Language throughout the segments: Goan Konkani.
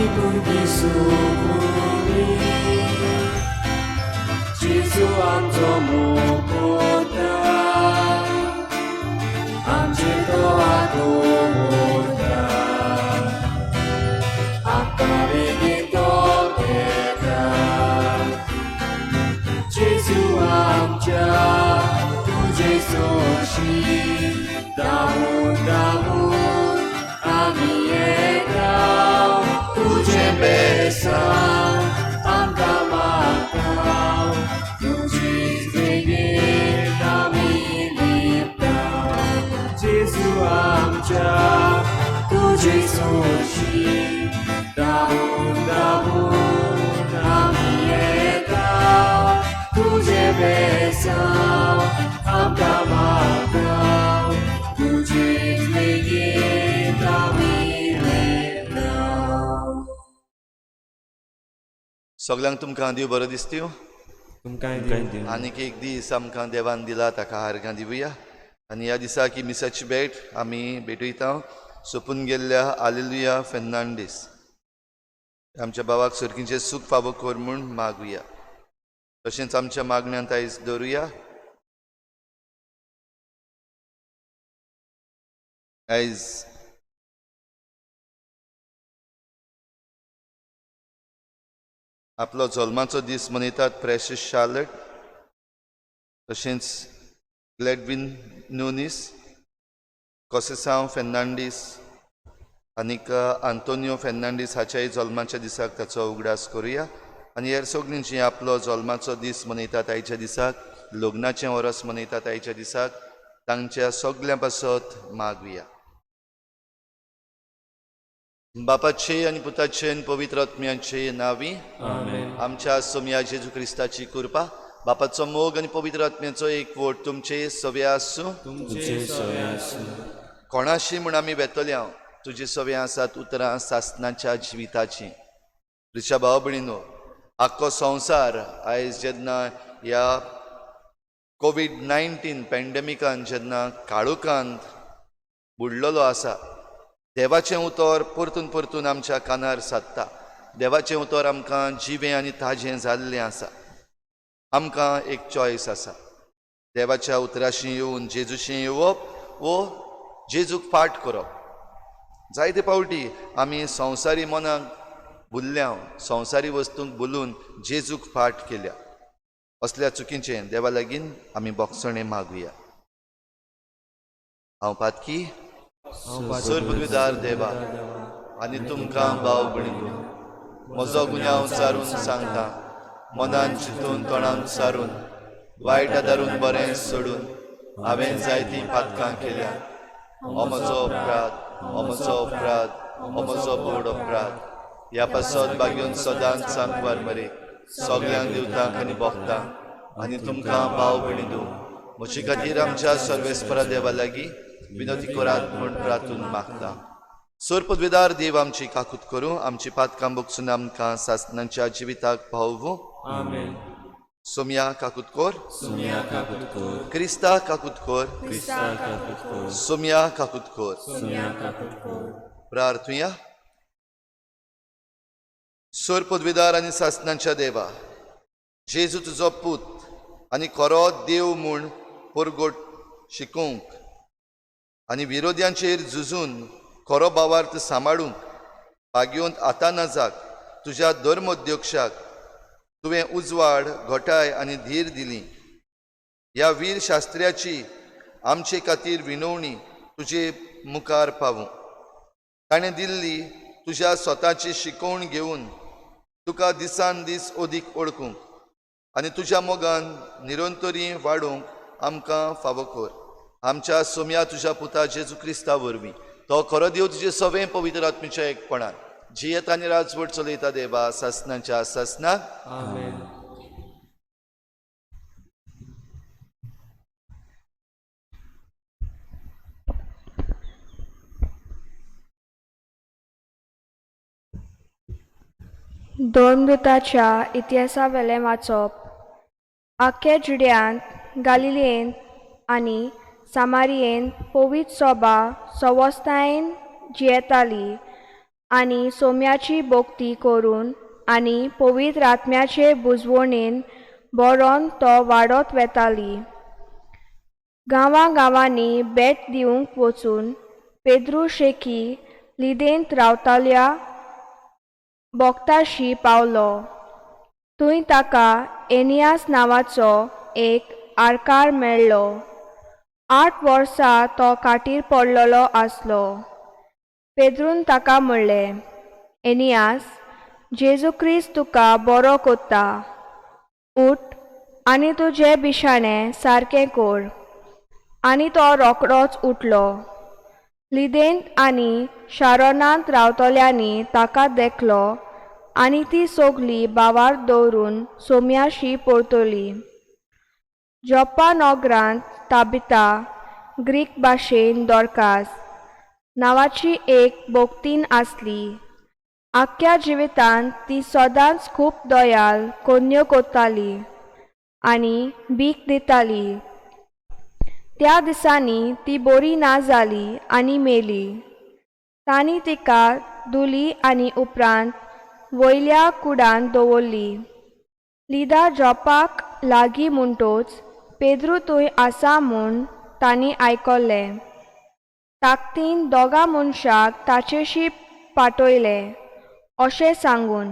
भुरगीं सोंपली. जेजू आमचो मोग करता, आमचेर तो हात दवरता, आमकां बेगीन तो घेता. जेजू आमच्या तुजे सोशी धांवून धांवून आमी येता, तुजें बेसांव आमकां मागता, तुजीच बेगीन आमी लिपता. जेजू आमच्या तुजे सोशी धांवून धांवून आमी येता, तुजें बेसांव आमकां मागता, तुजीच बेगीन आमी लिपता. सगल्यांक तुमकां देव बरो दिसतीव. तुमकांय दिवं. आनीक एक दीस आमकां देवान दिला, ताका हारगां दिवया. आनी ह्या दिसाक ही मिसाची भेट आमी भेटयता सोंपून गेल्ल्या आलेलुया फेर्नांडीस आमच्या भावाक सर्गीचें सूख फावो कर म्हूण मागुया. तशेंच आमच्या मागण्यांत आयज दवरुया. आयज आपलो जल्माचो दीस मनयतात प्रेशस शार्लट, तशेंच ग्लॅडविन नुनीस, कोसेसांव फेर्नांडीस आनीक आंतोनियो फेर्नांडीस हाच्याय जल्माच्या दिसाक ताचो उगडास करुया. आनी हेर सगळीं जीं आपलो जल्माचो दीस मनयतात आयच्या दिसाक, लग्नाचें वरस मनयतात आयच्या दिसाक, तांच्या सगल्यां पासत मागुया. बापाचे आनी पुताचे आनी पवित्र आत्म्याचे नांवी आमेन. आमच्या सोमया जेजू क्रिस्ताची कृपा, बापाचो मोग आनी पवित्र आत्म्याचो एकवट तुमचे सवे आसूं. तुमचे सवे आसूं. कोणाशी म्हूण आमी वेतले हांव, तुजे सवे आसात उतरां सासनाच्या जिविताचीं. रिशा भाव भयणीनो, आख्खो संवसार आयज जेन्ना ह्या कोवीड-19 पॅन्डेमिकान जेन्ना काळोखांत बुडलेलो आसा, देवाचें उतर परतून परतून आमच्या कानार सादता. देवाचें उतर आमकां जिवें आनी ताजें जाल्लें आसा. आमकां एक चॉयस आसा, देवाच्या उतराशी येवन जेजूशी येवप वो जेजूक फाट करप. जायते फावटी आमी संवसारी मनाक भुल्ल्या, संवसारी वस्तूंक भुलून जेजूक फाट केल्या. असल्या चुकीचें देवा लागीं आमी बोगसणें मागुया. हांव पातकी सर पदवीदार देवा आनी तुमकां भाव भयणीनो, म्हजो गुन्यांव सारून सांगता. मनान चिंतून, तोंडान सारून, वायट आदारून, बरें सोडून हांवें जायतीं पातकां केल्या. हो म्हजो अपराध, हो म्हजो अपराध, हो म्हजो व्हड अपराध. ह्या पासत भाग्योन सदांच सांकवार मरे, सगल्यांक दिवतांक आनी भोगतांक आनी तुमकां भाव भयणीनो, म्हजे खातीर आमच्या सर्वेस्परा देवा लागीं विनवती करात म्हूण प्रार्थून मागता. सोर पदवेदार देव आमची काकूत करूं, आमची पातकां बोगसून आमकां सासनाच्या जिविताक पावोवं. आमेन. सोमया काकूत कोर. सोमया काकूत कोर. क्रिस्ता काकूत कोर. क्रिस्ता काकूत कोर. सोमया काकूत कोर. सोमया काकूत कोर. प्रार्थुया. सोर पदवेदार आनी सासनाच्या देवा, जेजू तुजो पूत आनी खरो देव म्हूण परगट शिकोवंक आनी विरोध्यांचेर झुजून खरो भावार्थ सांबाळूंक भाग्योंत आतानाजाक तुज्या धर्मोध्यक्षाक तुवें उजवाड, घटाय आनी धीर दिली. ह्या वीर शास्त्र्याची आमचे खातीर विनवणी तुजे मुखार पावूं. ताणें दिल्ली तुज्या स्वताची शिकवण घेवन तुका दिसान दीस अदीक वळखूंक आनी तुज्या मोगान निरंतरी वाडोवंक आमकां फावो कर. आमच्या सोमया तुज्या पुता जेजू क्रिस्ता वरवीं, तो खरो देव, तुजे सवें पवित्र आत्मीच्या एकपणान जियेत आनी राजवट चलयता देवा सासनाच्या सासनाक. आमेन. धर्मदूताच्या इतिहासावेलें वाचप. आख्या जुड्यांत, गालिलेंत आनी सामारियेंत पवित्र सोबा सवस्तायेन जियेताली आनी सोम्याची भोक्ती करून आनी पवित्र आत्म्याचे बुजवणेन बरोन तो वाडत वेताली. गांवां गांवांनी भेट दिवंक वचून पेद्रू शेकी लिदेंत रावताल्या बोगताशी पावलो. थंय ताका एनियास नांवाचो एक आरकार मेळ्ळो. 8 वर्सां तो खाटीर पडलेलो आसलो. पेद्रून ताका म्हणलें, एनियास, जेजू क्रिस्त तुका बरो कोत्ता. उठ आनी तुजें बिशाणें सारकें कर. आनी तो रोखडोच उठलो. लिदेंत आनी शारोनांत रावतल्यांनी ताका देखलो आनी ती सगली भावार दवरून सोम्याशी परतली. जोप्पा नगरांत ताबिता, ग्रीक भाशेन दोरकास नांवाची एक भक्तीन आसली. आख्ख्या जिवितांत ती सदांच खूब दयाल कोन्यो कोत्ताली आनी भीक दिताली. त्या दिसांनी ती बरी ना जाली आनी मेली. तांणी तिका धुली आनी उपरांत वयल्या कुडांत दवरली. लिदा जोपाक लागीं म्हणटोच पेद्रू थंय आसा म्हूण तांणी आयकल्लें. ताकतीन दोगां मनशाक ताचेशी पाटयले अशें सांगून,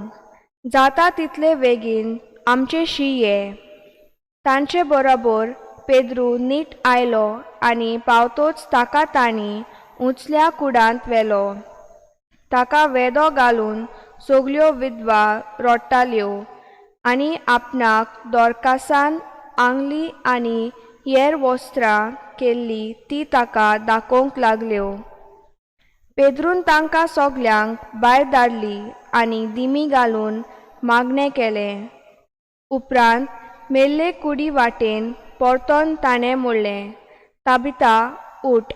जाता तितले बेगीन आमचेशी ये. तांचे बरोबर पेद्रू नीट आयलो आनी पावतोच ताका तांणी उंचल्या कुडांत व्हेलो. ताका वेदो घालून सगल्यो विधवा रडटाल्यो आनी आपणाक दोरकासान आंगली आनी हेर वस्त्रां केल्ली ती ताका दाखोवंक लागल्यो. पेद्रून तांकां सगल्यांक भायर धाडली आनी दिमी घालून मागणें केलें. उपरांत मेल्ले कुडी वाटेन परतोन ताणें म्हणलें, ताबिता, उठ.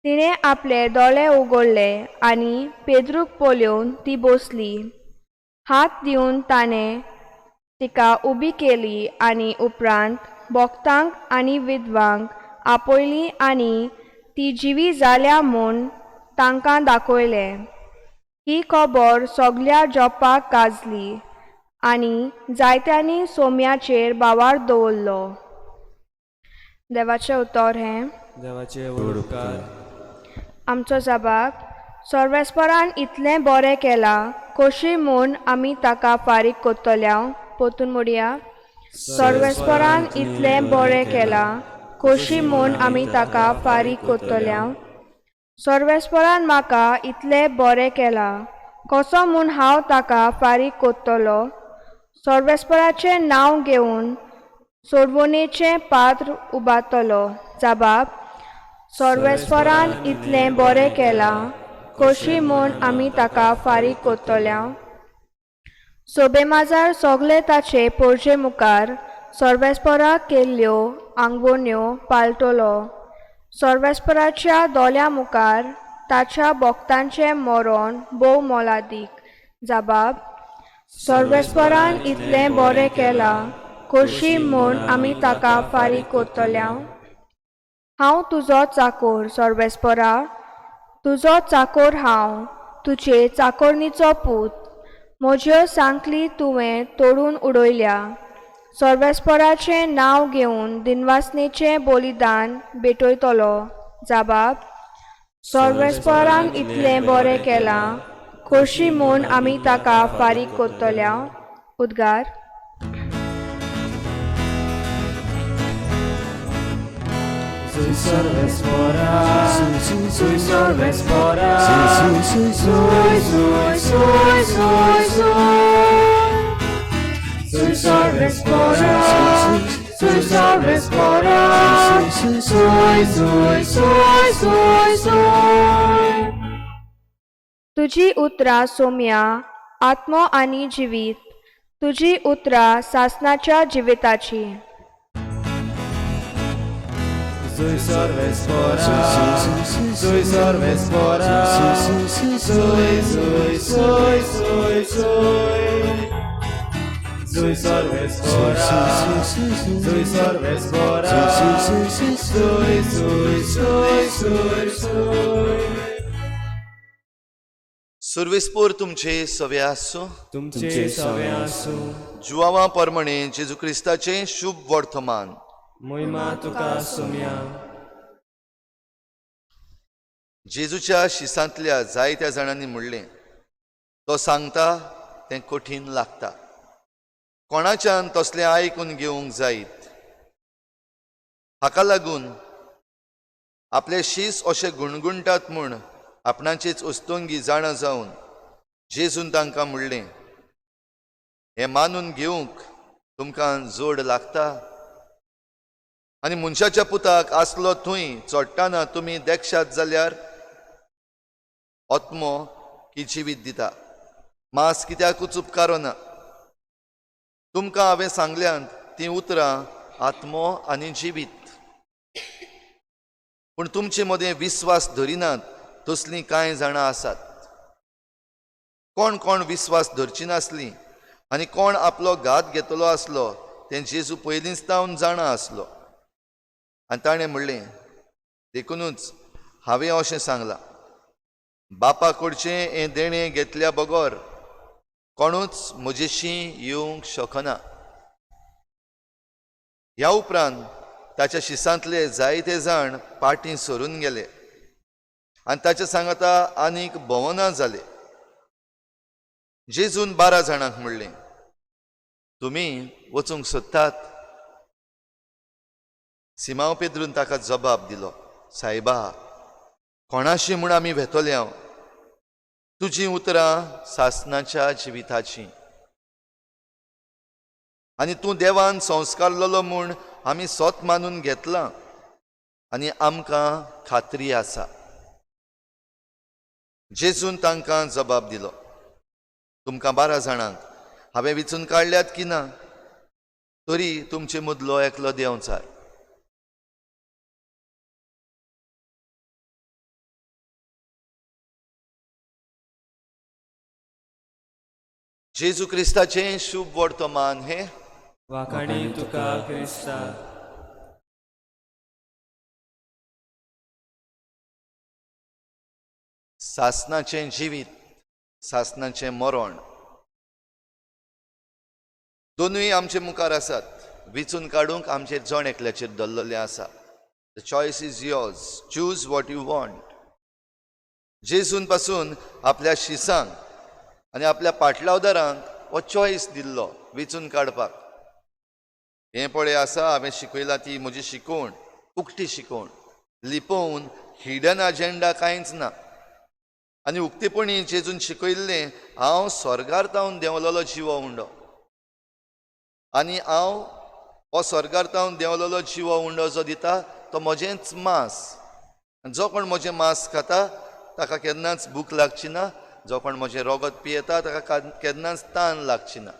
तिणें आपले दोळे उगडले आनी पेद्रूक पळोवन ती बसली. हात दिवन ताणें तिका उबी केली आनी उपरांत भक्तांक आनी विधवांक आपयली आनी ती जिवी जाल्या म्हूण तांकां दाखयलें. ही खबर सगल्या जोपाक गाजली आनी जायत्यांनी सोम्याचेर भावार दवरलो. देवाचें उतर हें. देवाचे व्हड उपकार. आमचो जाबाक सर्वेस्परान इतलें बरें केलां, कशी म्हूण आमी ताका फारीक कोत्तल्या. पोतून मोडया. सर्वेस्परान इतलें बरें केलां, कशी म्हूण आमी ताका फारीक कोत्तल्या. सर्वेस्परान म्हाका इतलें बरें केलां, कसो म्हूण हांव ताका फारीक कोत्तलो. सर्वेस्पराचें नांव घेवन सोडवणेचें पात्र उबारतलो. जाबाब, सर्वेस्परान इतलें बरें केलां, कशी म्हूण आमी ताका फारीक कोत्तल्या. सोबेमाजार सगले ताचे पोरजे मुखार सर्वेस्पराक केल्ल्यो आंगवण्यो पाळटलो. सर्वेस्पराच्या दोळ्यां मुखार ताच्या भक्तांचें मरण भोव मोलादीक. जाबाब, सर्वेस्परान इतलें बरें केलां, कशी म्हूण आमी ताका फारीक कोत्तल्या. हांव तुजो चाकोर सर्वेस्परा, तुजो चाकोर हांव, तुजे चाकोरणीचो पूत. म्हज्यो सांकली तुवें तोडून उडयल्या. सर्वेस्पराचें नांव घेवन दिनवासनेचें बलिदान भेटयतलो. जाबाब, सर्वेस्परान इतलें बरें केलां, कशी म्हूण आमी ताका फारीक कोत्तल्या. उद्गार. Sui सर्वेस्परा, sui सर्वेस्परा, sui sui sui sui sui. Sui सर्वेस्परा, sui सर्वेस्परा, sui sui sui sui sui. तुजी उतरां सोम्या आत्मो आनी जिवीत, तुजी उतरां सासणाच्या जिविताची. Sui सर्वेस्परा, sui सर्वेस्परा, sui sui sui sui sui. Sui सर्वेस्परा, sui सर्वेस्परा, sui sui sui sui sui. सुर्वेस्पोर तुमचे सवे आसूं. तुमचे सवे आसूं. जुवावा परमणे जेजू क्रिस्ताचें शुभ वर्तमान. मोहिमा तुका सोम्या. जेजूच्या शिसांतल्या जायत्या जाणांनी म्हणलें, तो सांगता तें कठीण लागता, कोणाच्यान तसलें आयकून घेवंक जायत. हाका लागून आपले शीस अशे गुणगुणटात म्हूण आपणाचेच उस्तोंगी जाणा जावन जेजून तांकां म्हणलें, हें मानून घेवंक तुमकां जोड लागता? आनी मनशाच्या पुताक आसलो थंय चडटाना तुमी देखशात जाल्यार आत्मो की जिवीत दिता, मांस कित्याकूच उपकारना. तुमकां हांवें सांगल्यांत तीं उतरां आत्मो आनी जिवीत. पूण तुमचे मदें विस्वास धरिनात तसलीं कांय जाणां आसात. कोण कोण विस्वास धरची नासली आनी कोण आपलो घात घेतलो आसलो तें जेजू पयलींच तावन जाणा आसलो. आनी ताणें म्हणलें, देखुनूच हांवें अशें सांगलां, बापा कडचें हें देणें घेतल्या बगर कोणूच म्हजेशी येवंक शकना. ह्या उपरांत ताच्या शिसांतले जायते जाण पाटीं सरून गेले आनी ताच्या सांगाता आनीक भोंवना जाले. जेजून 12 जाणांक म्हणलें, तुमी वचूंक सोदतात? सिमांव पेद्रून ताका जबाब दिलो, सायबा, कोणाशी म्हूण आमी वेतले हांव? तुजीं उतरां सासणाच्या जिविताचीं आनी तूं देवान संस्कारलेलो म्हूण आमी सोत मानून घेतलां आनी आमकां खात्री आसा. जेजून तांकां जबाब दिलो, तुमकां 12 जाणांक हांवें विचून काडल्यात की ना, तरी तुमचे मदलो एकलो देंवचार. जेजू क्रिस्ताचें शुभ वर्तमान हें. वाखाणी तुका क्रिस्ता. सासनाचें जिवीत, सासनाचें मरण दोनूय आमचे मुखार आसात. विचून काडूंक आमचेर जण एकल्याचेर दवरलेलें आसा. The choice is yours, choose what you want. जेजून पासून आपल्या शिसांक आनी आपल्या पाटलावदारांक हो चॉयस दिल्लो विचून काडपाक. हें पळय आसा, हांवें शिकयलां ती म्हजी शिकवण, उक्ती शिकवण, लिपोवन हिडन अजेंडा कांयच ना. आनी उक्तेपणी जेजून शिकयल्लें, हांव स्वर्गार तावन देंवलेलो जिवो उंडो आनी हांव हो स्वर्गार तावन देंवलेलो जिवो उंडो जो दिता तो म्हजेंच मांस. जो कोण म्हजें मांस खाता ताका केन्नाच भूक लागची ना, जो कोण म्हजें रोगत पियेता ताका केन्नाच तान लागची ना.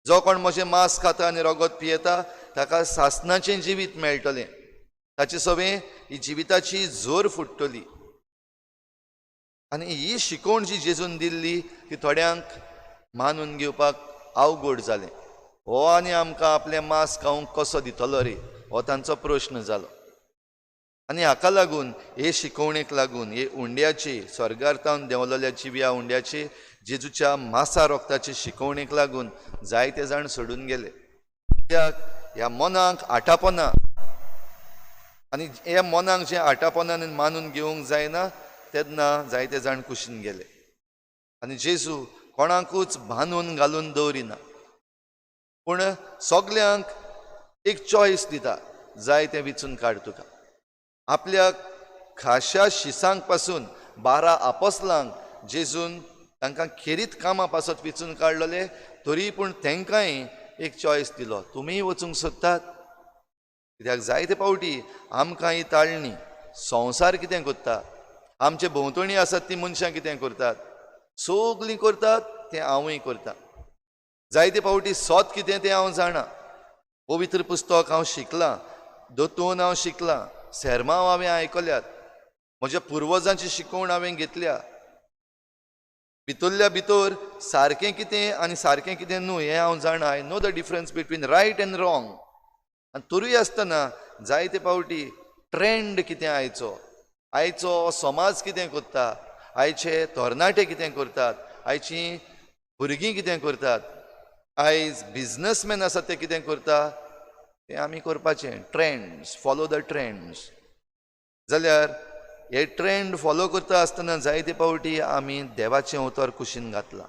जो कोण म्हजें मांस खाता आनी रोगत पियेता ताका सासणाचें जिवीत मेळटलें, ताचे सवें ही जिविताची जोर फुट्टली. आनी ही शिकवण जी जेजून दिल्ली ती थोड्यांक मानून घेवपाक अवघड जालें. हो आनी आमकां आपलें मांस खावंक कसो दितलो रे, हो तांचो प्रश्न जालो. आनी हाका लागून, हे शिकवणेक लागून, हे उंड्याचे, स्वर्गार तावन देंवलेल्या जिव्या उंड्याचे, जेजूच्या मासा रोगताचे शिकवणेक लागून जायते जाण सोडून गेले. कित्याक ह्या मनाक आटापना, आनी ह्या मनाक जें आटापना मानून घेवंक जायना तेन्ना जायते जाण कुशीन गेले. आनी जेजू कोणाकूच बांदून घालून दवरिना, पूण सगल्यांक एक चॉयस दिता, जाय तें विचून काड तुका. आपल्या खाशा शिसांक पासून 12 आपोसलांक जेजून तांकां खेरीत कामां पासत विचून काडलेले, तरी पूण तांकांय एक चॉयस दिलो, तुमीय वचूंक सोदतात? कित्याक जायते फावटी आमकां ही ताळणी, संवसार कितें करता, आमचे भोंवतणी आसात ती मनशां कितें करतात, सगलीं करतात तें हांवूय करता. जायते फावटी सोत कितें तें हांव जाणा, पवित्र पुस्तक हांव शिकलां, दोतोन हांव शिकलां, सेर्मांव हांवें आयकल्यात, म्हज्या पुर्वजांची शिकवण हांवें घेतल्या. भितरल्या भितर सारकें कितें आनी सारकें कितें न्हू हें हांव जाणा. I know the difference between right and wrong. आनी तरूय आसतना जायते फावटी ट्रेंड कितें आयचो, आयचो समाज कितें करता, आयचे तरणाटे कितें करतात, आयची भुरगीं कितें करतात, आयज बिजनसमॅन आसात ते कितें करता, तें आमी करपाचें. Trends, follow the trends. जाल्यार हे ट्रेंड फॉलो करता आसतना जायते फावटी आमी देवाचें उतर कुशीन घातलां,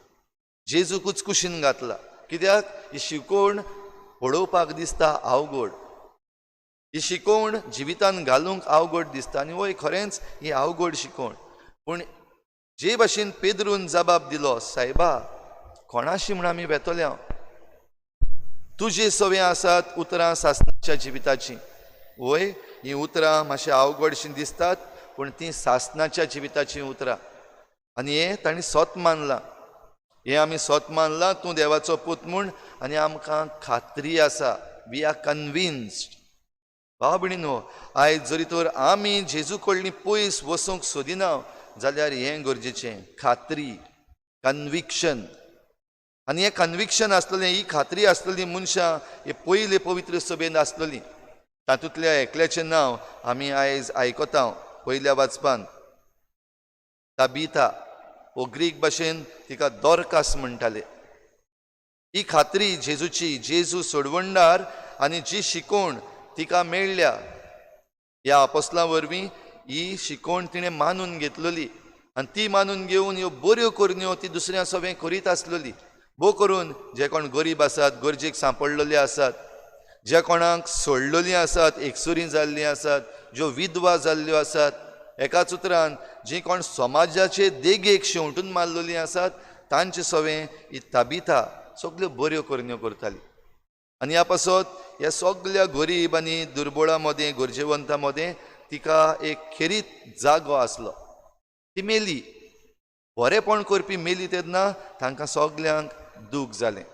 जेजूकूच कुशीन घातलां. कित्याक ही शिकवण पळोवपाक दिसता अवघड, ही शिकवण जिवितान घालूंक अवघड दिसता. आनी वय खरेंच ही अवघड शिकवण. पूण जे भाशेन पेद्रून जबाब दिलो, सायबा कोणाशी म्हूण आमी वेतले हांव, तुजे सवे आसात उतरां सासणाच्या जिविताचीं. वय हीं उतरां मातशें अवघडशीं दिसतात, पूण तीं सासणाच्या जिविताचीं उतरां. आनी हें तांणी सत मानलां, हें आमी सत मानलां, तूं देवाचो पूत म्हूण, आनी आमकां खात्री आसा, we are convinced. भाव भयणीनो, आयज जरी तर आमी जेजू कडली पयस वचूंक सोदिना जाल्यार हें गरजेचें, खात्री, कन्विक्शन. आनी हें कन्विक्शन आसलेलें, ही खात्री आसलेली मनशां हे पयले पवित्र सभेंत आसलेली. तातूंतल्या एकल्याचें नांव आमी आयज आयकता पयल्या वाचपान, ताबिता, वो ग्रीक भाशेन तिका दोरकास म्हणटाले. ही खात्री जेजूची, जेजू सोडवणदार आनी जी शिकवण तिका मेळ्ळ्या ह्या अपोस्लां वरवीं, ही शिकवण तिणें मानून घेतलेली. आनी ती मानून घेवन ह्यो बऱ्यो करण्यो ती दुसऱ्या सवें करीत आसलेली. भो करून जे कोण गरीब आसात, गरजेक सांपडलेले आसात, जे कोणाक सोडलेलीं आसात, एकसुरी जाल्लीं आसात, ज्यो विधवा जाल्ल्यो आसात, एकाच उतरान जी कोण समाजाचे देगेक शेंवटून मारलेलीं आसात, तांचे सवें ही ताबिता सगल्यो बऱ्यो करण्यो करताली. आनी ह्या पासत ह्या सगल्या गरीब आनी दुर्बळां मदें, गरजेवंतां मदें तिका एक खेरीत जागो आसलो. ती मेली, बरेंपण करपी मेली तेन्ना तांकां सगल्यांक दूख जालें.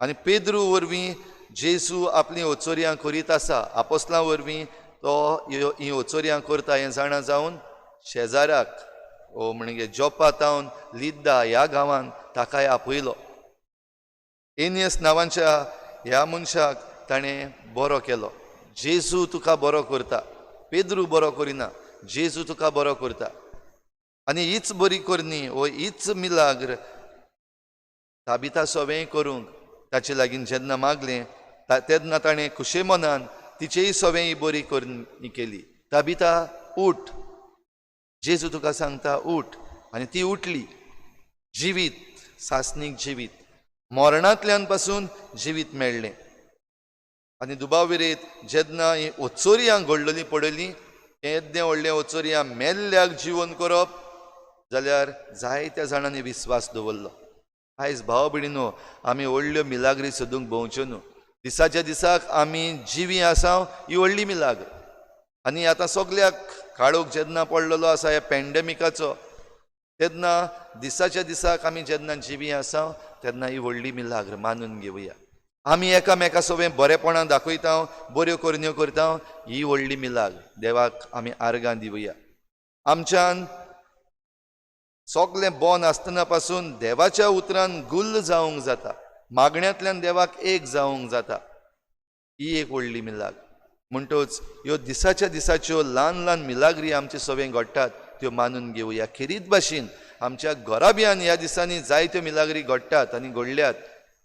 आनी पेद्रू वरवीं जेजू आपलीं ओचोरयां करीत आसा, आपोस्लां वरवीं तो हीं ओचोरयां करता हें जाणा जावन शेजाराक, ओ म्हणजे जोपा तावन लिद्दा ह्या गांवान ताकाय आपयलो. एनियस नांवाच्या ह्या मनशाक ताणें बरो केलो. जेजू तुका बरो करता, पेद्रू बरो करिना, जेजू तुका बरो करता. आनी हीच बरी करणी वो हीच मिलाग्र ताबिता सवें करूंक ताचे लागीं जेन्ना मागलें तेन्ना ताणें खुशे मनान तिचेय सवें ही बरी करणी केली. ताबिता उठ, जेजू तुका सांगता उठ. आनी ती उठली. जिवीत, सासणीक जिवीत, मरणांतल्यान पासून जिवीत मेळ्ळें. आनी दुबाव विरेत जेन्ना ही ओचोरयां घडलेलीं पडलीं, हें येद्दें व्हडलें ओचोरयां मेल्ल्याक जिवन करप जाल्यार जायत्या जाणांनी विस्वास दवरलो. आयज भाव भयणीनो, आमी व्हडल्यो मिलाग्री सोदूंक भोंवच्यो न्हू. दिसाच्या दिसाक आमी जिवीं आसा ही व्हडली मिलाग्र. आनी आतां सगल्याक काळोख जेन्ना पडलेलो आसा ह्या पॅन्डेमिकाचो, तेन्ना दिसाच्या दिसाक आमी जेन्ना जिवीं आसा तेन्ना ही व्हडली मिलाग्र मानून घेवया. आमी एकामेका सवें बरेपणां दाखयता, बऱ्यो करण्यो करता, ही व्हडली मिलाग्र. देवाक आमी आर्गां दिवया. आमच्यान सगलें बंद आसतना पासून देवाच्या उतरान गुल्ल जावंक जाता, मागण्यांतल्यान देवाक एक जावंक जाता, ही एक व्हडली मिलाग्र. म्हणटच ह्यो दिसाच्या दिसाच्यो ल्हान ल्हान मिलाग्री आमचे सवें घडटात त्यो मानून घेवया. खेरीत भाशेन आमच्या घराब्यान ह्या दिसांनी जायत्यो मिलाग्री घडटात आनी घडल्यात.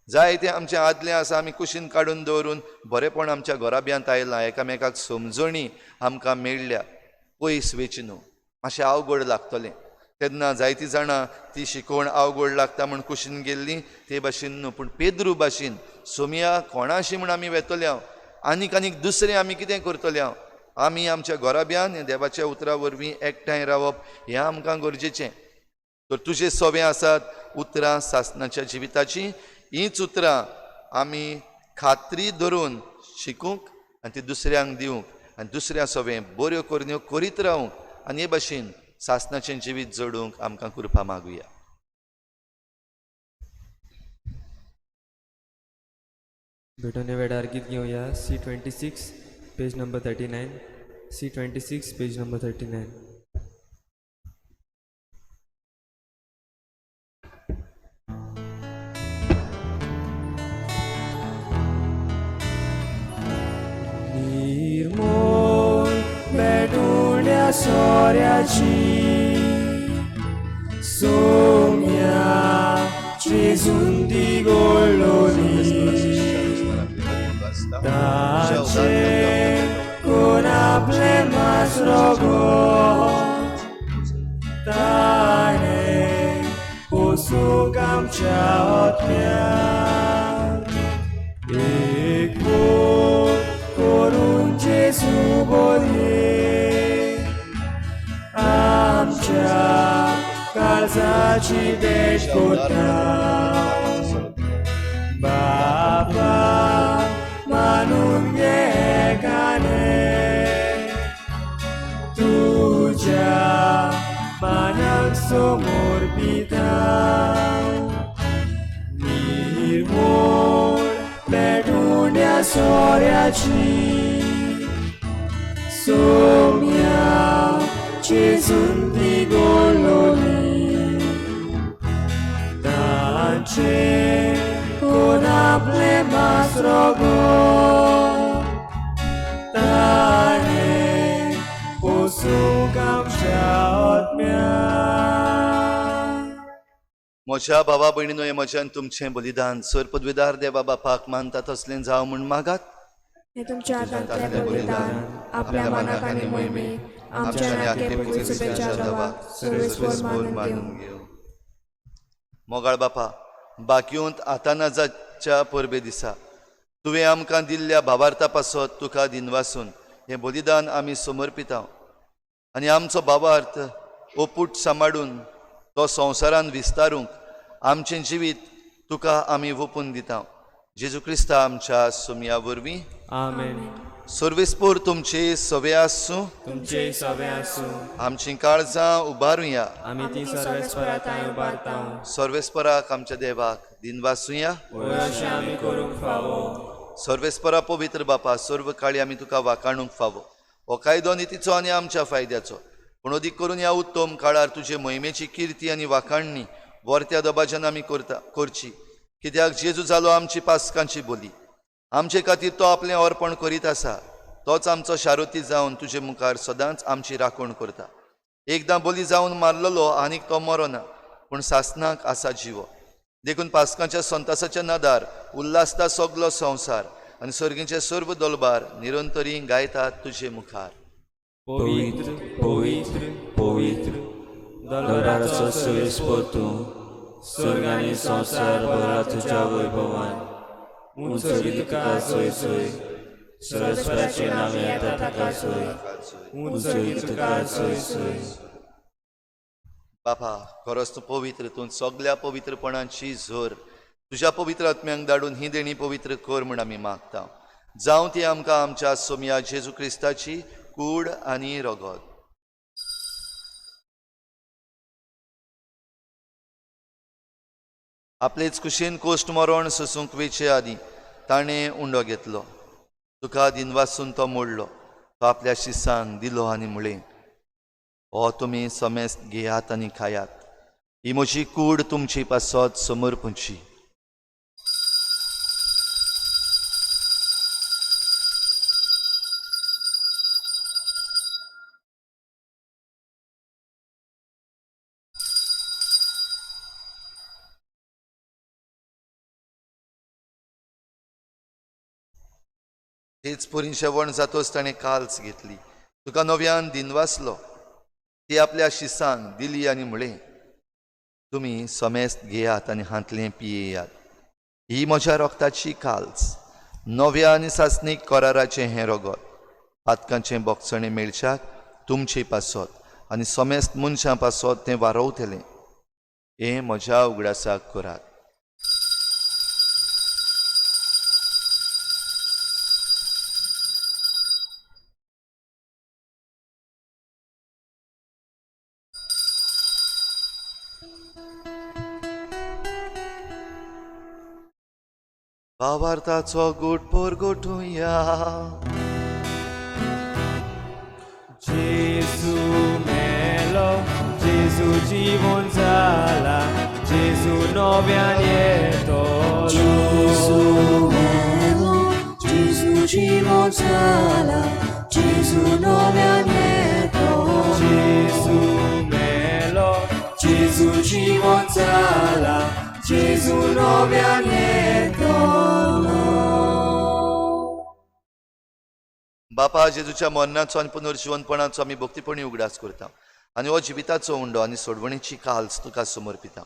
जायते आमचें आदलें आसा आमी कुशीन काडून दवरून बरेंपण आमच्या घराब्यांत आयलां, एकामेकाक समजणी आमकां मेळ्ळ्या. पयस वेची न्हू, मातशें अवघड लागतलें तेन्ना जायतीं जाणां ती शिकवण अवघड लागता म्हूण कुशीन गेल्लीं ते भाशेन न्हू. पूण पेद्रू भाशेन सोमया कोणाशी म्हूण आमी वेतले हांव, आनीक आनीक दुसरें आमी कितें करतले हांव, आमी आमच्या घराब्यान देवाच्या उतरा वरवीं एकठांय रावप हें आमकां गरजेचें. तर तुजे सवे आसात उतरां सासणाच्या जिविताचीं, हींच उतरां आमी खात्री धरून शिकूंक आनी ती दुसऱ्यांक दिवंक आनी दुसऱ्या सवें बऱ्यो करण्यो करीत रावूंक आनी हे भाशेन सासणाचें जिवीत जोडूंक आमकां कृपा मागुया. भेटवणे वेळार गीत घेवया. C 26 page number 39, C 26 page number 39. निर्मोल भेटवण्या सोऱ्याची Saumya जेजून ती गोडलोली ताचे कोण आपले मासरो ताणे पोसूंक आमच्या ओतम्याक एक मोग करून जेजू बोलये आमच्या काळजाची भेट कोता बाबा मानून घे गाणे तुझ्या मानाक समोर पिता निर्मोळ पेटून सोऱ्याची सोम्या जेजून ती गोडलोली तांचे कोण आपले मासरो गो ताणे पोसूंक आमच्या आत्म्याक. म्हज्या भावा भयणीनो हें म्हज्यान तुमचें बलिदान सर पदवीदार देवा बापाक मानता तसलें जावं म्हूण मागात. हे तुमच्या हातांतलें बलिदान आपल्या मनाक आनी मोहिमेक आमच्या आनी आख्खे पृथ्वीच्या देवाक सर्वेस्पर मानून घेवं. घेवं. मोगाळ बापा, बाकियोंत आतानाजाच्या परबे दिसा तुवें आमकां दिल्ल्या भावार्था पासत तुका दिनवासून हें बलिदान आमी समर्पितांव आनी आमचो भावार्थ ओपूट सांबाळून तो संवसारान विस्तारूंक आमचें जिवीत तुका आमी ओपून दिता, जेजू क्रिस्ता आमच्या सुमया वरवीं. आमेन. सर्वेस्पोर तुमचे सवे आसूं. तुमचे सवे आसूं. आमचीं काळजां उबारुया. आमी ती सर्वेस्परा उबारता. सर्वेस्पराक आमच्या देवाक दिनवासुया. वय अशें आमी करूंक फावो. सर्वेस्परा पवित्र बापा, सर्व काळी आमी तुका वाकाणूंक फावो. हो कायदो नितीचो आनी आमच्या फायद्याचो, पूण अदीक करून ह्या उत्तम काळार तुजे मोहिमेची किर्ती आनी वाखाणणी वर्त्या दबाज्यान आमी करता करची, कित्याक जेजू जालो आमची पासकांची बोली. आमचे खातीर तो आपलें अर्पण करीत आसा, तोच आमचो शारुती जावन तुजे मुखार सदांच आमची राखण करता. एकदां बोली जावन मारलेलो आनीक तो मरोना, पूण सासनाक आसा जिवो. देखून पासकांच्या संतासाच्या नादार उल्हासता सगलो संवसार आनी सर्गीचे सर्व दलबार निरंतरी गायतात तुजे मुखार. पवित्र पवित्र पवित्र दलबाराचो सर्वेस्पर तूं, स्वर्ग आनी संवसार भरला तुज्या वैभवान. उंच तुका सोय सोय, सर्वेस्पराचें नांव येता ताका सोय. उंच तुका सोय सोय. बापा, खरोच तूं पवित्र, तूं सगल्या पवित्रपणाची झर. तुज्या पवित्र आत्म्यांक धाडून ही देणी पवित्र कर म्हूण आमी मागता. जावं ती आमकां आमच्या सोमया जेजू क्रिस्ताची कूड आनी रगत. आपलेच कुशीन कोश्ट मरण सोसूंक वेचे आदीं ताणें उंडो घेतलो, तुका दिनवासून तो मोडलो, तो आपल्या शिसांक दिलो आनी म्हळें, हो तुमी समेस्त घेयात आनी खायात, ही म्हजी कूड तुमची पासत समर्पूची. तेच परी शेवण जातोच ताणें काल्स घेतली, तुका नव्यान दिनवासलो, ती आपल्या शिसांक दिली आनी म्हळें, तुमी समेस्त घेयात आनी हांतलें पियेयात, ही म्हज्या रोगताची काल्स, नव्या आनी सासणीक कराराचें हें रगत, पातकांचें बोगसणें मेळच्याक तुमचे पासत आनी समेस्त मनशां पासत तें वारोवतलें. हें म्हज्या उगडासाक करात. भावार्थाचो गोट पोरगोटुया. जेजू मेलो, जेजू जिवन जाला, जेजू नव्यान येतलो. Gesù melo, Gesù जीवन जाला, Gesù नव्यान येतो. जेजू मेलो, जेजू जाला, जेजू नव्यान येतलो. बापा, जेजूच्या मरणाचो आनी पुनर्जिवनपणाचो आमी भक्तीपणी उगडास करता आनी हो जिविताचो उंडो आनी सोडवणीची काल्स तुका समर्पिता.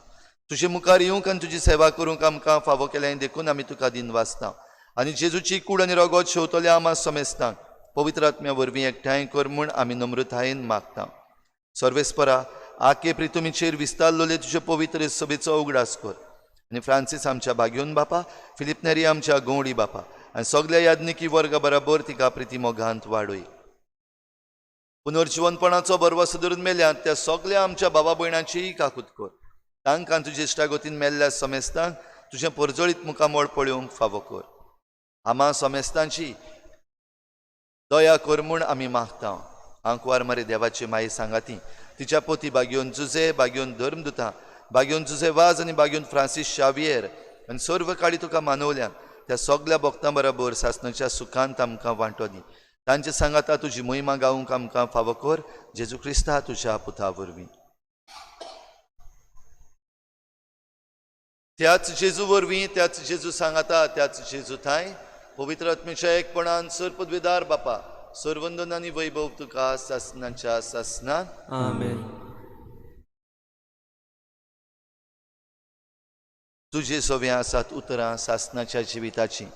तुजे मुखार येवंक आनी तुजी सेवा करूंक आमकां फावो केलें देखून आमी तुका दिनवासता आनी जेजूची कूड आनी रगत शेवतल्या आमा समेस्तांक पवित्र आत्म्या वरवीं एकठांय कर म्हूण आमी नम्रतायेन मागता. सर्वेस्परा, आके प्रितुमीचेर विस्तारलोले तुजे पवित्र सभेचो उगडास कर आनी फ्रांसीस आमच्या बागयोन बापा, फिलीप नेरी आमच्या गवडी बापा आनी सगल्या याज्ञिकी वर्गा बराबर तिका प्रिती मोगांत वाडय. पुनर्जिवनपणाचो बरवस धरून मेल्यात त्या सगल्या आमच्या बाबा भयणाचीय काकूत कर. तांकां तुजे इश्टागतीन मेल्ल्या समेस्तांक तुजें परजळीत मुखामळ पळोवंक फावो कर. आमा समेस्तांची दया कर म्हूण आमी मागता. आंकवार मारे देवाची माई सांगाती तिच्या पोती बागयोन जुजे, बागयोन धर्मदुता, बागयोन जुजे वाज आनी बागयोन फ्रांसीस शावियर आनी सर्व काळी तुका मानवल्यान त्या सगल्या भक्तां बराबर सासणाच्या सुखांत आमकां वांटो दी. तांचे सांगाता तुजी महिमा गावंक आमकां फावो कर, जेजू क्रिस्ता तुज्या पुता वरवीं. त्याच जेजू वरवीं, त्याच जेजू सांगाता, त्याच जेजू थांय पवित्र आत्मेच्या एकपणान सर पदवेदार बापा, सर्वंदन आनी वैभव तुका सासणाच्या सासनान. आमेन. तुजे सवे आसात उतरां सासणाच्या जिविताची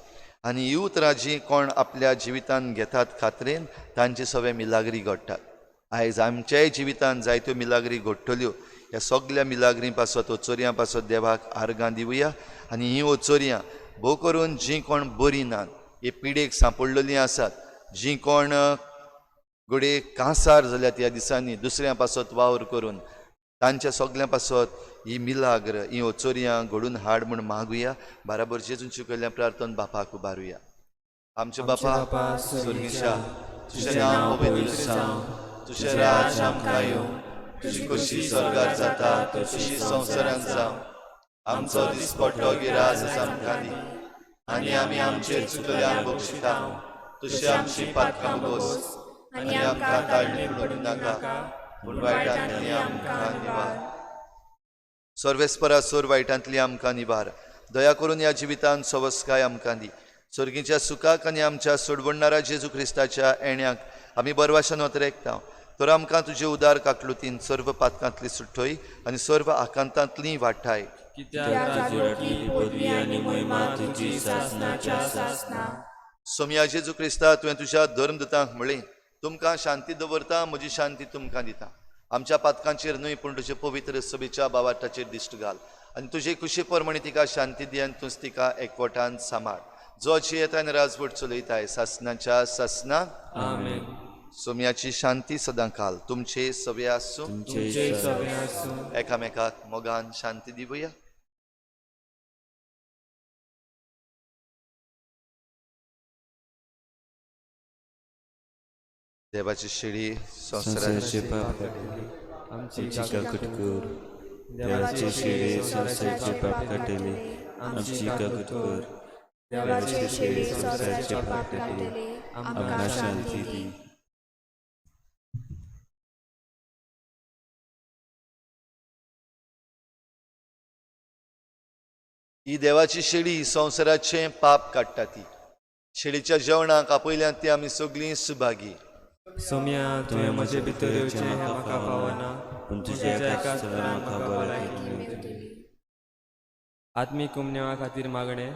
आनी ही उतरां जीं कोण आपल्या जिवितान घेतात खात्रेन तांचे सवे मिलाग्री घडटात. आयज आमच्याय जिवितान जायत्यो मिलाग्री घडटल्यो. ह्या सगल्या मिलाग्रीं पासत, ओचोरयां पासत देवाक आर्गां दिवया आनी हीं ओचोरयां भोव करून जीं कोण बरीं नात, हे पिडेक सांपडलेलीं आसात, जीं कोण घडये कांसार जाल्यात ह्या दिसांनी दुसऱ्यां पासत वावर करून, तांच्या सगल्यां पासत ही मिलाग्र, ही ओचोरयां घडून हाड म्हूण मागुया. बाराबर जेजून शिकयल्ल्या प्रार्थन बापाक उबारुया. आमचे बापा स्वर्गीच्या, तुजें नांव पवित्र जावं, तुजें राज आमकां येवं, तुजी खोशी स्वर्गार जाता तशी संवसारांत जावं. आमचो दिसपट्टो गिरास आमकां दी आनी आमी आमचेर चुकल्यांक बक्षिता तशी आमची पातकां बोस आनी आमकां ताळणी पडूं नाका, पूण वायटांतली आमकां निवार. सर्वेस्परा सोर वायटांतली आमकां निवार. दया करून ह्या जिवितांत सवस्काय आमकां दी. स्वर्गीच्या सुखाक आनी आमच्या सोडवणणारा जेजू क्रिस्ताच्या येण्याक आमी बरवाशान वतरेकता. तर आमकां तुजे उदार काकलुतीन सर्व पातकांतली सुट्टय आनी सर्व आकांतांतली वाठाय. सोमया जेजू क्रिस्ता, तुवें तुज्या धर्मदुतांक म्हळें, तुमकां शांती दवरता, म्हजी शांती तुमकां दिता. आमच्या पातकांचेर न्हय पूण तुजे पवित्र सभेच्या बावाटाचेर दिश्ट घाल आनी तुजे खुशी प्रमाणे तिका शांती दी आनी तूंच तिका एकवटान सांबाळ, जो जियेता आनी राजवट चलयताय सासणाच्या सासना. आमेन. सोम्याची शांती सदां काल तुमचे सवे आसूं. तुमचे सवे आसूं. एकामेकाक मोगान शांती दिवया. देवाची शिडी संवसाराची पाप काडटली आमची काकूट कर. देवाची शिडी संवसाराचे पाप काडटली आमची काकूट कर. देवाची शिडी संवसाराचे पाप काडटली आमकां शांती दी. ही देवाची शेळी संवसाराचें पाप काडटा. ती शेळीच्या जेवणाक आपयल्यात ती आमी सगळीं सुभागी. सोम्या, तुवें म्हजे भितर येवचें हें म्हाका फावना, पूण तुज्या एकाच उतरान म्हाका भलायकी मेळटली. आत्मीक उमनेवा खातीर मागणें.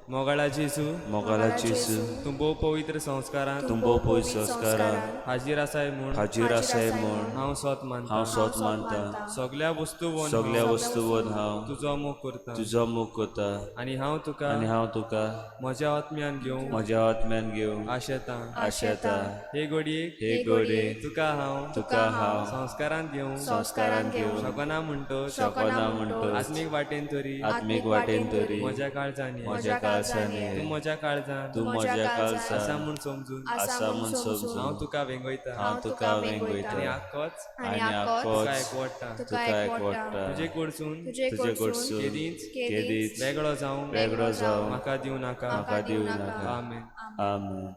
मोगाळा जेजू, मोगाळा जेजू, तूं भोव पवित्र संस्कारांत, तूं भोव पवित्र संस्कारांत हाजीर आसाय म्हूण, हाजीर आसाय म्हूण हांव सोत मानता. हांव सोत मानता. सगल्या वस्तू सगल्या वस्तूवन हांव तुजो मोग करता, तुजो मोग करता आनी हांव तुका, आनी हांव तुका म्हज्या आत्म्यान घेवंक, म्हज्या आत्म्यान घेवंक आशेता. आशेता. हे घडयेक, हे घडयेक तुका हांव, तुका हांव संस्कारांत घेवंक, संस्कारांत घेवंक शकना म्हणटच, शकना म्हणटच, आत्मीक वाटेन तरी, आत्मीक वाटेन तरी म्हज्या काळजान ये, म्हज्या काळजान ये, तूं म्हज्या काळजान, तूं म्हज्या काळजान आसा म्हूण समजून, आसा म्हूण समजून हांव तुका वेंगयता, हांव तुका वेंगयता आनी आख्खोच आनी तुका आख्खोच एकवटता, तुका एकवटता. तुजे कडसून, तुजे कडसून केदींच केदींच वेगळो जावं, वेगळो जावं म्हाका दिवं नाका. म्हाका दिवं नाका. आमेन. आमेन.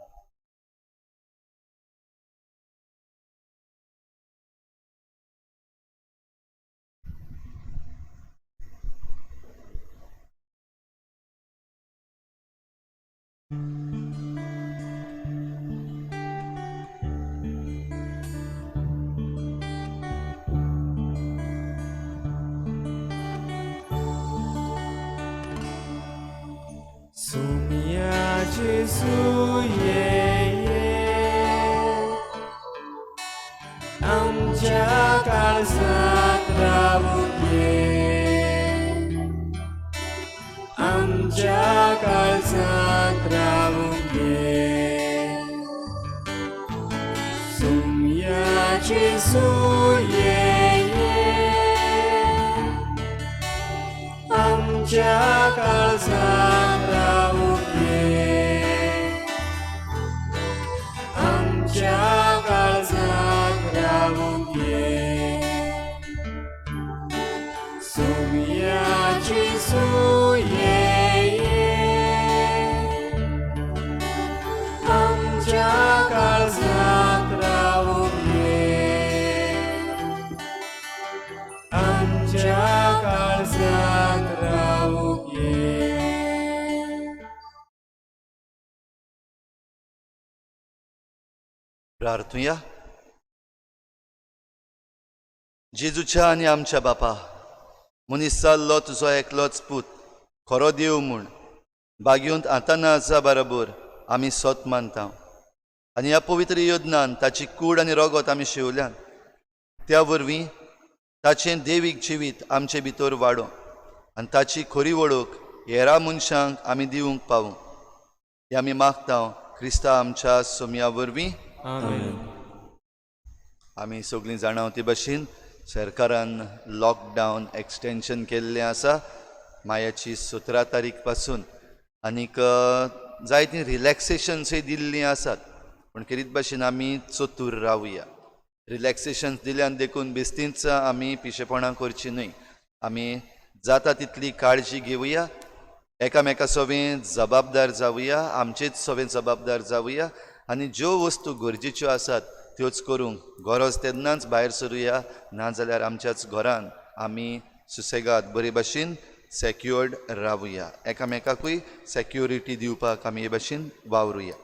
जेजू ये ये, आमच्या काळजात रावूंक ये, आमच्या काळजात रावूंक ये. सोम्या जेजू ये ये, आमच्या काळजात रावूंक ये, आमच्या काळजात रावूंक ये. सोम्या जेजू ये ये, आमच्या काळजात रावूंक ये, आमच्या काळजात रावूंक ये. प्रार्थुया. जेजूच्या आनी आमच्या बापा, मनीस जाल्लो तुजो एकलोच पूत खरो देव म्हूण बागयोंत आतां बरोबर आमी सत मानता आनी ह्या पवित्र योजनान ताची कूड आनी रगत आमी शेवल्यान, त्या वरवीं ताचें देवीक जिवीत आमचे भितर वाडों आनी ताची खरी वळख हेरा मनशांक आमी दिवंक पावूं, हें आमी मागता क्रिस्ता आमच्या सोमया वरवीं. आमेन. आमी सगळीं जाणा ते भशेन सरकारान लॉकडावन एक्सटेंशन केल्लें आसा मायाची 17 तारीख पासून, आनीक जायतीं रिलॅक्सेशन्सूय दिल्लीं आसात. पूण खेरीत भाशेन आमी चतूर रावया. रिलॅक्सेशन्स दिल्यान देखून बेस्तींच आमी पिशेपणां करचीं न्हय. आमी जाता तितली काळजी घेवया, एकामेका सवें जबाबदार जावया, आमचेच सवें जबाबदार जावया आनी ज्यो वस्तू गरजेच्यो आसात त्योच करूंक गरज तेन्नाच भायर सरुया, नाजाल्यार आमच्याच घरान आमी सुसेगाद बरे भाशेन सेक्युअर्ड रावया. एकामेकाकूय सेक्युरिटी दिवपाक आमी हे भाशेन वावरुया.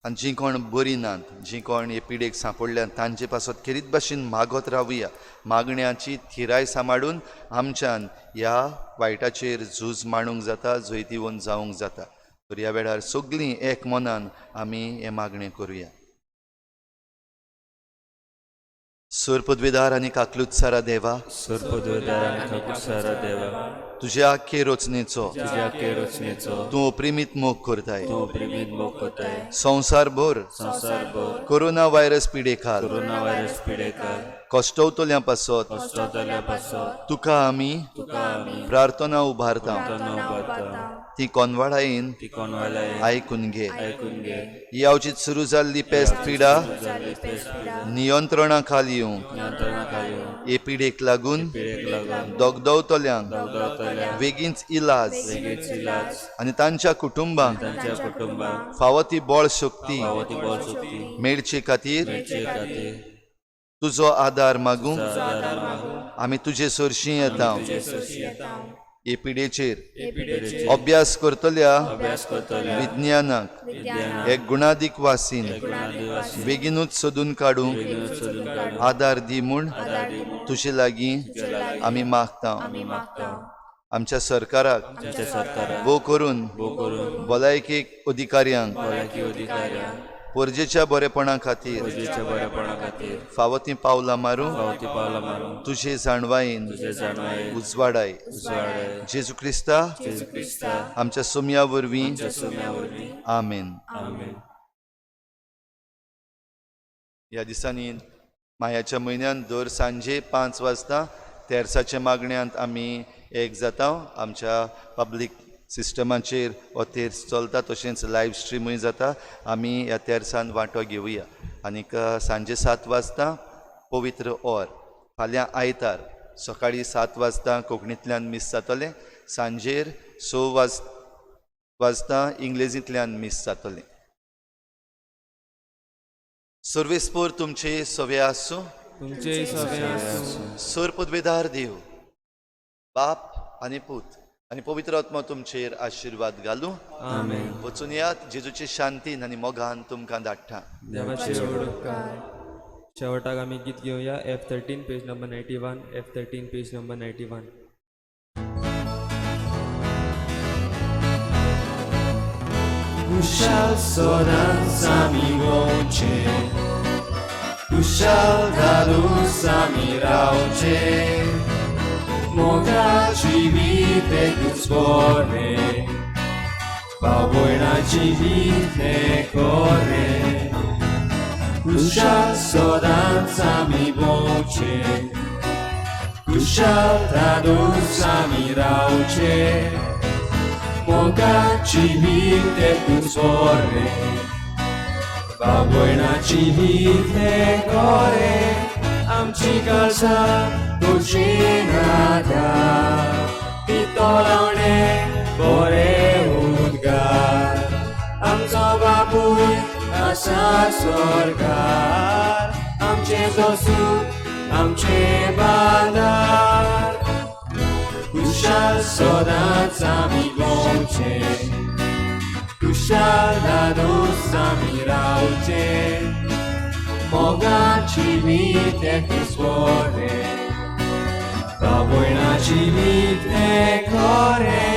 आनी जीं कोण बरीं नात, जीं कोण हे पिडेक सांपडल्यात तांचे पासत खेरीत भाशेन मागत रावया. मागण्याची थिराय सांबाळून आमच्यान ह्या वायटाचेर झूज मांडूंक जाता, जैतिवंत जावंक जाता. तर ह्या वेळार सगळीं एक मनान आमी हें मागणें करुया. सोर पदवेदार आनी काकलुत्सारा देवा, सोर पदवेदार आनी काकूटसारा देवा, तुज्या आख्खे रचनेचो तुज्या आख्खे रचनेचो तूं अप्रिमीत मोग करताय. तूं अप्रिमीत मोग करताय. संवसारभर संवसारभर कोरोना व्हायरस पिडेखाल कोरोना व्हायरस पिडेखाल कश्टवतल्या पासत कश्टवतल्या पासत तुका आमी प्रार्थना उबारता. प्रार्थना उबारता. ती कोनवाळायेन ती कोनवालायेन आयकून घे. आयकून घे. ही अवचीत सुरू जाल्ली पेस्त पिडा जाल्ली पेस्ट पिडा नियंत्रणा खाल येवंक, नियंत्रणा खाल येवंक, हे पिडेक लागून पिडेक लागून दगदवतल्यांक दगदवतल्यांक वेगींच इलाज वेगींच इलाज आनी तांच्या कुटुंबांक तांच्या कुटुंबांक फावो ती बळ शक्ती फावो ती बळ शक्ती मेळचे खातीर मेळचे खातीर तुजो आदार मागूंक आदार मागूंक आमी तुजे सरशीं येता. तुजे सरशीं येता. हे पिडेचेर हे पिडेचेर अभ्यास करतल्या अभ्यास करतल्या विज्ञानाक विज्ञानाक एक गुणादीक वासीन गुणादीक बेगीनूच सोदून काडूंक बेगीनूच सोदून काडूंक आदार दी म्हूण आदार दी म्हूण तुजे लागीं आमी मागता. आमी मागता. आमच्या सरकाराक आमच्या सरकाराक भोव करून भोव करून भलायकी अधिकाऱ्यांक भलायकी अधिकाऱ्यांक परजेच्या बरेपणा खातीर परजेच्या बरेपणा खातीर फावो तीं पावलां मारूंक फावो ती पावलां मारूंक तुजे जाणवायेन तुजे जाणवायेन उजवाडाय. उजवाडाय. जेजू क्रिस्ता जेजू क्रिस्ता आमच्या सोमया वरवीं. आमच्या सोम्या वरवीं. आमेन. आमेन. ह्या दिसांनी मायाच्या म्हयन्यान दर सांजे 5 वाजता तेर्साच्या मागण्यांत आमी एक जाता. आमच्या पब्लीक सिस्टमाचेर हो तेर्स चलता, तशेंच लायव स्ट्रिमूय जाता. आमी ह्या तेर्सान वांटो घेवया. आनीक सांजे 7 वाजता पवित्र ओर, फाल्यां आयतार सकाळीं 7 वाजता कोंकणींतल्यान मीस जातलें, सांजेर 6 वाजता इंग्लेजींतल्यान मीस जातलें. सर्वेस्पोर तुमचे सवे आसूं. तुमचे सवे आसूं. सोर पदवेदार देव बाप आनी पूत आनी पवित्र आत्मा तुमचेर आशिर्वाद घालूं. आमेन. वचून यात जेजूचे शांतीन आनी मोगान तुमकां धाडटा. देवाचे व्हड उपकार. शेवटाक आमी गीत घेवया. F13 page number 91. F13 page number 91. Kushal सदांच आमी गोवचें, कुशाल धादोस आमी रावचें, मोगाची जिवीत एकूच बरें, भाव भयणाची जिवीत खरें. कुशाल सदांच आमी भोंवचें, कुशाल धादोस आमी रावचें, मोगाची जिवीत एकूच बरें, भाव भयणाची जिवीत खरें. आमची काळजां तुजी नाद्या, पितोलावणे बरे उद्गार. आमचो बापूय आसा स्वर्गार, आमचे जोसू आमचे बादार. कुशाल सदांच आमी भोंवचें, कुशाल धादोस आमी रावचें, मोगाची जिवीत एकूच बरें, भाव भयणाची जिवीत खरें.